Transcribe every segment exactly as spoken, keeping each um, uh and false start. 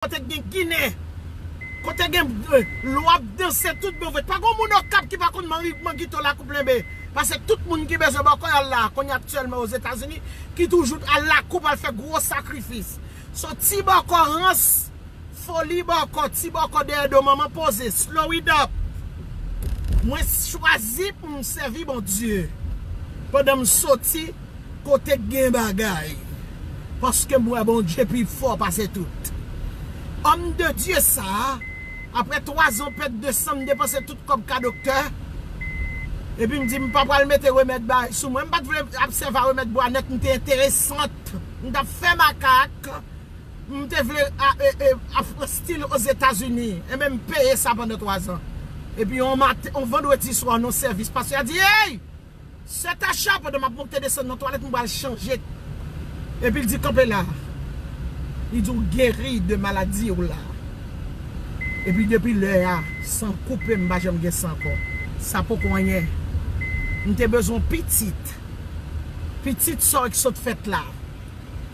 kote k gen Ginen, kote gen, eh, lwa ap danse tout bon vre. Pa gen moun Okap ki pa konn mangi, mangi to la koup lenbe. Paske tout moun ki bezwen bòkò y al la, kounye aktyèlman Ozetazini, ki toujou al lakou pou al fè gwo sakrifis. So, ti bòkò rans, foli bòkò, ti bòkò dèyè do manman poze, slow it up. Mwen chwazi pou m sèvi Bondye pandan m soti kote k gen bagay. Paske m wè Bondye pi fò pase tout. Òm de Dye sa a, apre twa zan pèt de san, m depanse tout kòb ka doktè. Epi m di, m pa pral mete remèd bay sou mwen. M pa t vle ap sèvi a remèd bwa nèt, m te enteresant. M t ap fè makak. M te vle a, e, e, ap pran stil Ozetazini. Enben, m peye sa pandan twa zan. Epi, yon maten, yon vandredi swa, nan sèvis, pastè a di, "Hey! Sè Tacha," pandan m ap monte desann nan twalèt, m pral chanje. Epi, l di, "Kanpe la." Li di, "Ou geri de maladi w la." Epi, depi lè a, san koupe, m pa janm gen san ankò. Sa poko anyen. M te bezwen pitit. Pitit sa w ki sot fèt la.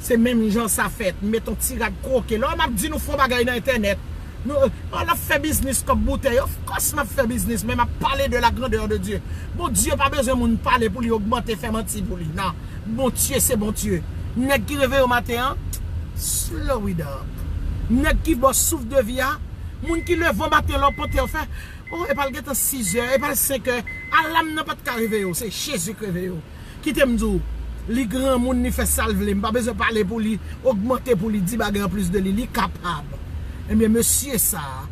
Se menm jan sa fèt. M met yon ti rad kwoke. Lè m ap di nou fè yon bagay nan entènèt, nou, oh, l ap fè biznis kòb boutèy. Of course, m ap fè biznis, men m ap pale de la grandeur de Dieu. Bondye pa bezwen moun pale pou li ogmante, fè manti pou li. Non. Bondye se Bondye. Nèg ki reveye w maten an, slow it up. Nèg ki ba w souf de vi a, moun ki leve w maten lè w pantre w fè, oh, epa l gentan sizè, epa l senkè. Alam nan pa t ka reveye w, se Jezi k reveye w. Kite m di w, li granmoun, li fè sa l vle. M pa bezwen pale pou li, ogmante pou li, di bagay anplis de li. Li kapab. Ebyen, mesye sa a,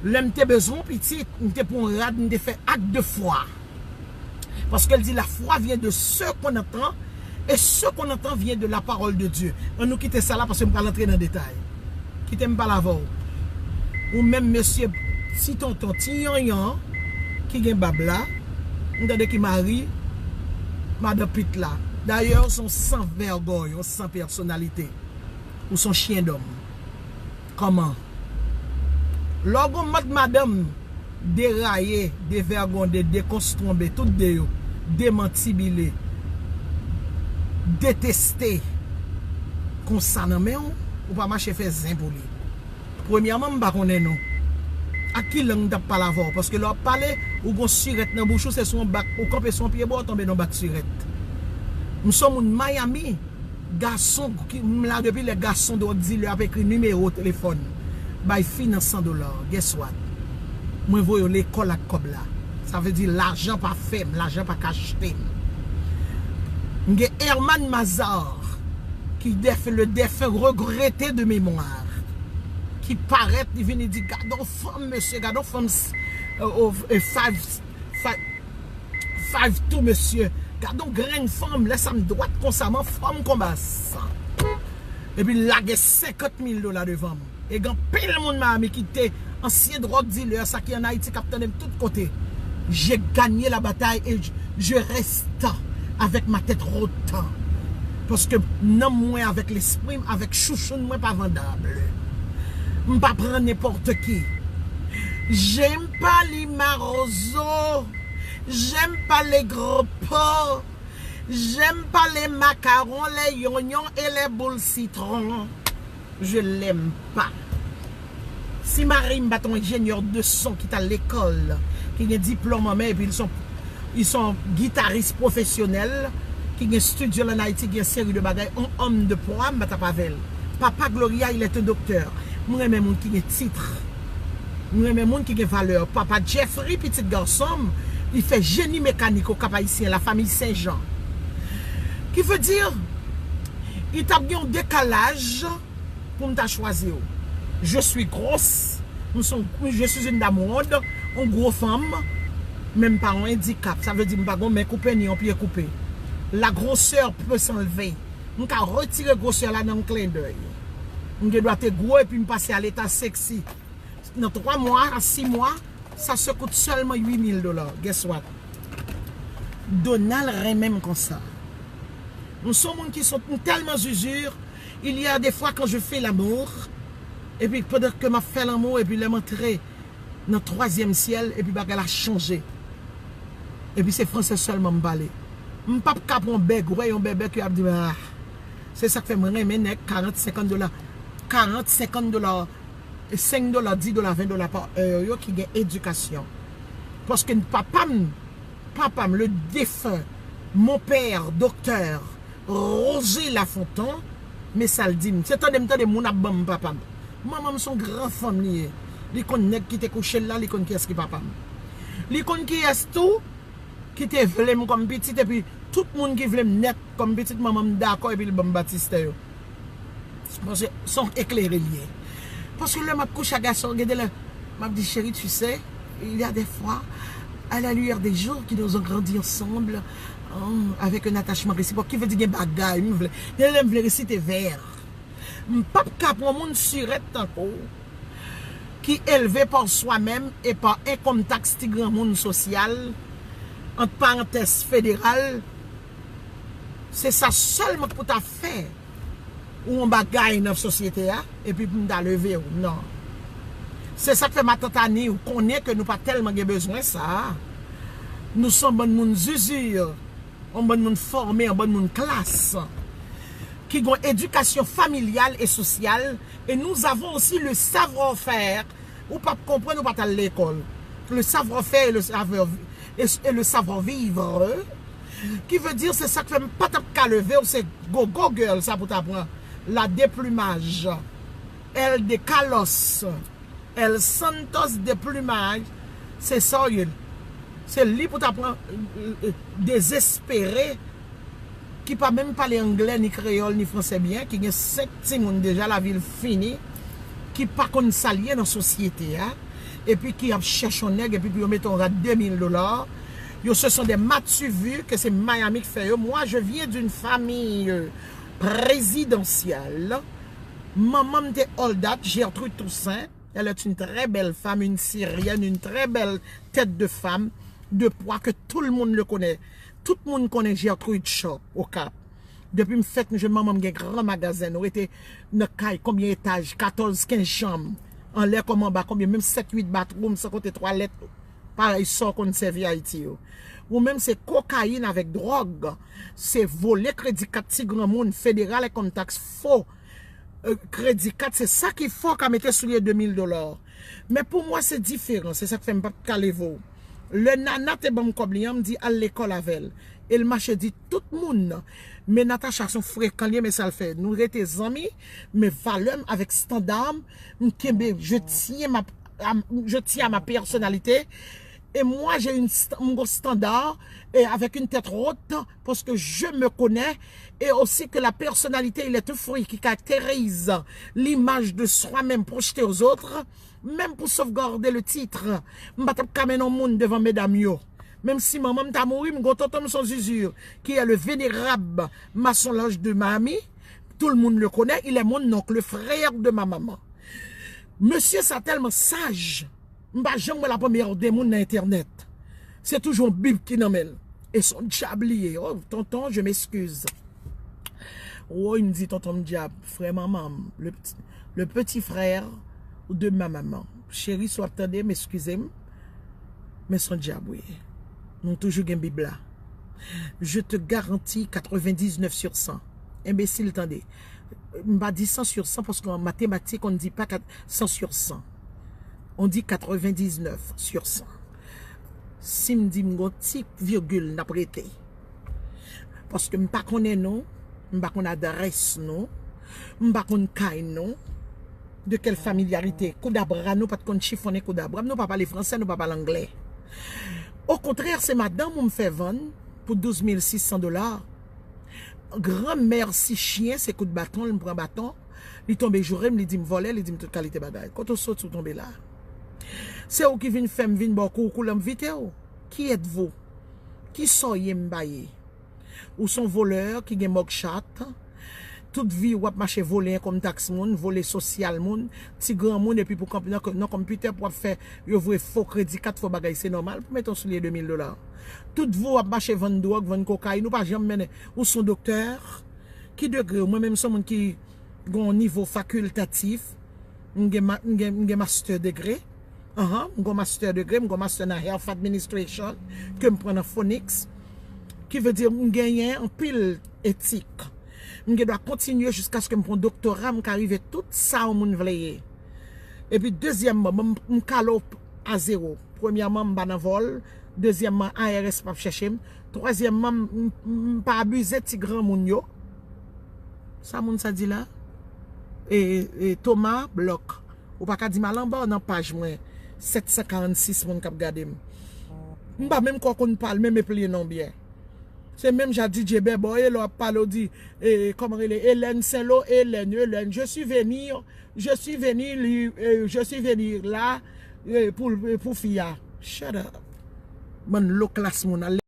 lè m te bezwen yon pitit, m te pran yon rad, m te fè ak de fwa. Paske l di, la foi vient de ce qu'on entend, et ce qu'on entend vient de la parole de Dieu. Ann nou kite sa la, paske m pral antre nan detay. Kite m pale avè w. Ou menm mesye ti tonton, ti yanyan, ki gen bab la, m tande ki mari madan Pit la. Dayè, w se yon san vègòy, yon san pèsonalite. Ou se yon chyen dòm. Kòman? Lè w gon mòd madanm deraye, devègonde, dekonstwonbe, tout de yo, demantibile, deteste, konsa nan men w, ou pa mache fè zen pou li. Premyèman, m pa konnen nou. Ak ki lang m t ap pale avè w? Paske lè w ap pale, ou gon sirèt nan bouch ou, se sou yon bak, ou kanpe sou yon pye bwa, ou tonbe nan bak sirèt. M se yon moun Miami, gason ki, m la depi lè gason dwòg dilè ap ekri nimewo telefòn bay fi nan san dola. Guess what? Mwen voye yo lekòl ak kòb la. Sa vle di lajan pa fè m, lajan pa ka achte m. M gen Herman Mazar, ki def, le défunt regretté de mémoire, ki parèt, li vini di, "Gade yon fanm, mesye, gade yon fanm, s-, euh, oh, eh, five, five, five two, mesye. Gade yon grenn fanm, lè sa m dwat konsa, m anfòm konbas." Epi l lage senkant mil dola devan m. E gen anpil moun Miami ki te ansyen drug dealer, sa ki ann Ayiti k ap tande m tout kote. J'ai gagné la bataille et je, je reste avec ma tête haute. Paske nanm mwen avèk lespri m, avèk chouchoun mwen pa vandab. M pa pran nenpòt ki. J'aime pas les marozo. J'aime pas les gros porcs. J'aime pas les macarons, les oignons et les boules citron. Je l'aime pas. Si mari m pa t yon enjenyè de son ki t al lekòl, ki gen diplòm an men, epi li se yon, li se yon gitaris pwofesyonèl, ki gen estidyo l ann Ayiti, gen seri de bagay, yon òm de pwa, m pa t ap avè l. Papa Gloria, il est un docteur. Mwen renmen moun ki gen tit. Mwen renmen moun ki gen valè. Papa Jeffrey, pitit gason m, li fè jeni mekanik o Kap Ayisyen, la famille Saint-Jean. Ki vle di, li t ap gen yon dekalaj pou m ta chwazi w. Je suis grosse, m se yon, je suis une dame ronde, yon gwo fanm, men m pa yon endikap. Sa vle di m pa gen yon men koupe ni yon pye koupe. La grosseur peut s'enlever. M ka retire gwosè la nan yon klendèy. M gen dwa te gwo epi m pase a leta seksi. Nan twa mwa a sis mwa, sa se kout sèlman uit mil dola. Guess what? Donald renmen m konsa. M se yon moun ki sot, m tèlman zuzu, il y a des fois quand je fais l'amour, epi pandan ke m ap fè lanmou, epi lè m antre nan twazyèm syèl, epi bagay la chanje. Epi se fransè sèlman m pale. M p ap ka pran bèg, wè yon bèbè ke ap di, ah, se sa k fè mwen renmen nèg karant, senkant dola. karant, senkant dola, senk dola, dis dola, ven dola pa è yo ki gen edikasyon. Paske papa m, papa m, le defen, mon père, doktè Roger Lafontant, men sa l di m. Se tande m tande moun ap ban m papa m. Manman m se yon gran fanm li ye. Li konn nèg ki te kouche l la, li konn kiyès ki papa m. Li konn kiyès tou ki te vle m kòm pitit, epi tout moun ki vle m nèt kòm pitit manman m dakò, epi l ban m batistè yo. Paske se yon eklere l ye. Paske lè m ap kouche ak gason, gen de lè m ap di, chérie, tu sais, il y a des fois, à la lueur des jours, qui nous ont grandi ensemble, hein, avec un attachement réciproque, ki vle di gen bagay m vle. Gen lè m vle resite vè. M p ap ka pran moun sirèt tankou w, ki élevés par soi-même et par income tax ti granmoun sosyal, ant parantèz, federal, se sa sèlman k pou ta fè ou yon bagay nan sosyete a, epi pou m ta leve w, non. Se sa k fè matant Ani, ou konnen ke nou pa tèlman gen bezwen sa. Nou se yon bann moun zuzu, yon bann moun fòme, yon bann moun klas, ki gen yon edikasyon familyal e sosyal, et nous avons aussi le savoir-faire. Ou p ap konprann, ou pa t al lekòl. Le savoir-faire et le savoir, et, et le savoir-vivre, ki vle di, se sa k fè m pa t ap ka leve w, se go-go girl sa pou ta pran. La Deplumage, El de Carlos, El Santos Deplumage, se sa w ye. Se li pou ta pran, euh, euh, dezespere, ki pa menm pale anglè, ni kreyòl, ni fransè byen, ki gen senk timoun deja, lavi l fini, ki pa konn sa l ye nan sosyete a, epi ki ap chèche yon nèg, epi pou yo mete yon rad de mil dola. Yo, ce sont des m'as-tu vu, ke se Miami k fè yo. Moi, je viens d'une famille, euh, présidentielle. Manman m te Oldat, Gertrude Toussaint. Elle est une très belle femme, une Syrienne, une très belle tête de femme, de poids que tout le monde le connaît. Tout moun konnen Gertrude Shop, Okap. Depi m fèt, m jwenn manman m gen gran magazen. Nou rete nan kay, konbyen etaj? Katòz, kenz chanm. Anlè kòm anba, konbyen? Menm sèt, uit bathroom, san konte twalèt, parèy sa w konn sèvi Ayiti yo. Ou menm, se kokayin avèk dwòg. Se vole kredi kat ti granmoun, federal, income tax, fo, euh, kredi kat, se sa ki fè w ka mete sou li de mil dola. Men pou mwen, se diferan. Se sa k fè m p ap ka leve w. Lè Nana te ban m kòb li an, m di al lekòl avè l. E l mache di tout moun. Men Natacha se yon frekan li ye, men sa l fè. Nou rete zanmi, men valè m avèk estanda m, m kenbe, je tiens ma, à, je tiens à ma personnalité. Et moi, j'ai une st-, m gon estanda, et avec une tête haute, parce que je me connais, et aussi que la personnalité, il est un fruit qui caractérise l'image de soi-même projetée aux autres, même pour sauvegarder le titre. M pa t ap ka mennen yon moun devan medam yo. Menm si manman m ta mouri, m gon tonton m se yon zuzu, qui est le vénérable maçon Lage de Miami. Tout le monde le connaît, il est mon oncle, le frère de ma maman. Mesye sa tèlman saj. M pa janm wè la premyè de moun nan entènèt. Se toujou yon bib ki nan men l. E se yon dyab li ye. Oh, tonton, je m'excuse. Woy, m di tonton m dyab, frè manman m, le, le petit frère de ma maman. Cheri, si w ap tande m, eskize m, men se yon dyab wi. Nou toujou gen bib la. Je te garantis quatre-vingt-dix-neuf sur cent. Enbesil, tande. M pa di cent sur cent paske an matematik, on ne dit pas kat-, cent sur cent. On dit quatre-vingt-dix-neuf sur cent. Si m di m gon ti virgil, n ap rete. Paske m pa konnen nou, m pa konn adrès nou, m pa konn kay nou. De quelle familiarité? Koudabra, nou pa t konn chifonnen koudabra. Nou pa pale fransè, nou pa pale anglè. Okontrè, se madanm ou m fè vann pou douz mil sis san dola. Granmèsi chyen, se kout baton, l m pran baton. Li tonbe joure m, li di m vòlè, li di m tout kalite bagay. Kote w soti w tonbe la? Se ou ki vin fè m vin ba w kou, kou l anvite w. Qui êtes-vous? Kisa w ye m pa ye? Ou se yon volè ki gen mugshot. Tout vi w ap mache vole income tax moun, vole sosyal moun, ti granmoun, epi pou kanpe nan, nan konpitè pou w ap fè yo voye fo kredi kat, fo bagay, se nòmal pou mete yon soulye de mil dola. Tout vi w ap mache vann dwòg, vann kokayin, ou pa janm mennen. Ou se yon doktè. Ki degre w? Mwen menm se yon moun ki gen yon nivo fakiltatif. M gen ma-, m gen, m gen master degré. Ahan, m gen yon master degré, m gen yon master nan Health Administration, ke m pran nan Phoenix. Ki vle di, m genyen anpil etik. M gen dwa kontinye jiskaske m pran doktora, m ka rive tout sa yon moun vle ye. Epi dezyèmman, m, m kale w a zewo. Premyèman, m pa nan vòl. Dezyèmman, I R S p ap chèche m. Twazyèmman, m, m, m pa abize ti granmoun yo. Sa moun sa di la? E, e Thomas Bloch. Ou pa ka di m al anba nan paj mwen. Sèt san karannsis moun k ap gade m. M pa menm kwè w konn pale, menm eple non byen. Se menm jan D J Bèbò ye, lè w ap pale, w di, e, kòman rele, Hélène Saint-Lô, Hélène, Hélène, je suis venu, je suis venu, li, e, je suis venu la, e, pou, pou fi a. Shut up. Bann lo klas moun, al